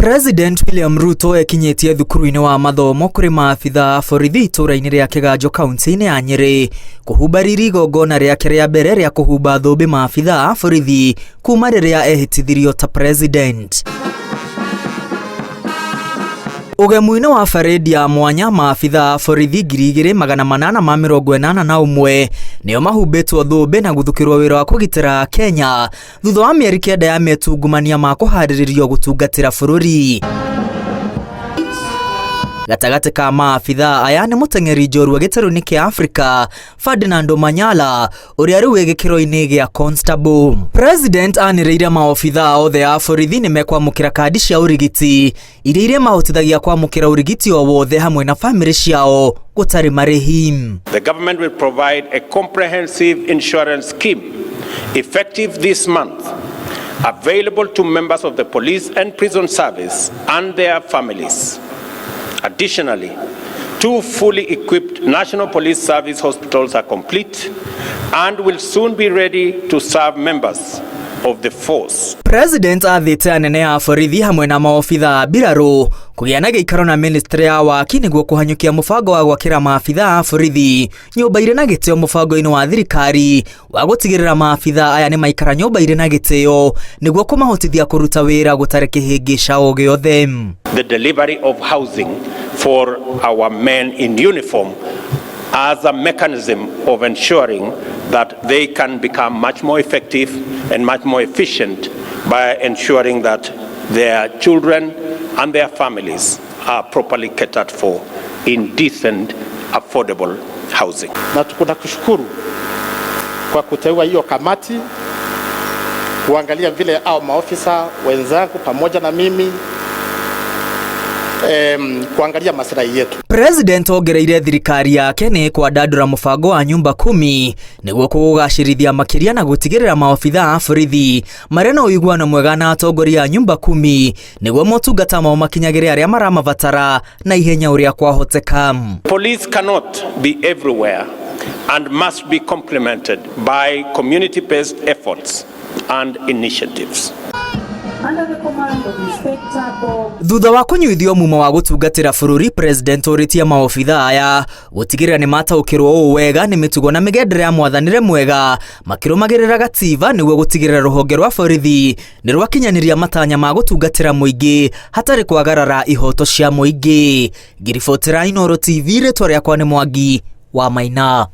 President William Ruto ekinyĩtie thukuru-inĩ wa mathomo kũrĩ maabitha a borithi itũũra-inĩ rĩa Kĩganjo kaunti-inĩ ya Nyĩrĩ kũhumba riri igongona rĩake rĩa mbere rĩa kũhumba thũmbĩ maabitha a borithi kuma rĩrĩa ehĩtithirio ta president. Ũgemu-inĩ wa barĩndi ya mwanya maabitha a borithi 2881 nĩo mahumbĩtwo thũmbĩ na gũthukĩrwo wĩra wa kũgitĩra Kenya thutha wa mĩeri 9 ya metungumania ma kũharĩrĩrio gũtungatĩra bũrũri. Gatagatĩ ka maabitha aya nĩ mũteng'eri njorua gĩtarũ-inĩ kĩa Afrika Ferdinand Omanyala ũrĩa rĩu wĩ gĩkĩro-inĩ gĩa constable. President anĩrĩire maobitha othe a borithi nĩ mekwamũkĩra kandi cia ũrigiti iria irĩ mahotithagia kwamũkĩra ũrigiti o wothe hamwe na famĩlĩ ciao gũtarĩ marĩhi. The government will provide a comprehensive insurance scheme effective this month, available to members of the police and prison service and their families. Additionally, 2 fully equipped National Police Service hospitals are complete and will soon be ready to serve members of the force. President athĩte anene a borithi hamwe na maobitha a mbirarũ kũgĩa na gĩikaro na ministry ya waki nĩguo kũhanyũkia mũbango wa gwakĩra maabitha a borithi nyũmba irĩ na gĩtĩo mũbango-inĩ wa thirikari wa gũtigĩrĩra maabitha aya nĩ maikara nyũmba irĩ na gĩtĩo nĩguo kũmahotithia kũruta wĩra gũtarĩ kĩhĩngĩca o gĩothe. The delivery of housing for our men in uniform as a mechanism of ensuring that they can become much more effective and much more efficient by ensuring that their children and their families are properly catered for in decent, affordable housing. Na tunakushukuru kwa kuteua hiyo kamati kuangalia vile au maofisa wenzangu pamoja na mimi kuangalia maslahi yetu. President ongereire thirikari yake nĩ kwandandũra mũbango wa nyumba 10 nĩguo kũgacĩrithia makĩria na gũtigĩrĩra maobitha a borithi marĩ na ũiguano mwega na atongoria a nyumba 10 nĩguo motungata mao makinyagĩre arĩa maramabatara na ihenya ũrĩa kwahoteka. Police cannot be everywhere and must be complemented by community-based efforts and initiatives. Under the command of Inspector Bob. Thutha wa kũnyuithio mumo wa gũtungatĩra bũrũri, President ũrĩtie maobitha aya gũtigĩrĩra nĩ mataũkĩrwo ũũ wega nĩ mĩtugo na mĩgendere ya mwathanĩre mwega makĩrũmagĩrĩra gatiba nĩguo gũtigĩrĩra rũhonge rwa borithi nĩ rwakinyanĩria matanya ma gũtungatĩra mũingĩ hatarĩ kwagarara ihoto cia mũingĩ. Ngiribotera Inooro TV, rĩtwa rĩakwa nĩ Mwangi wa Maina.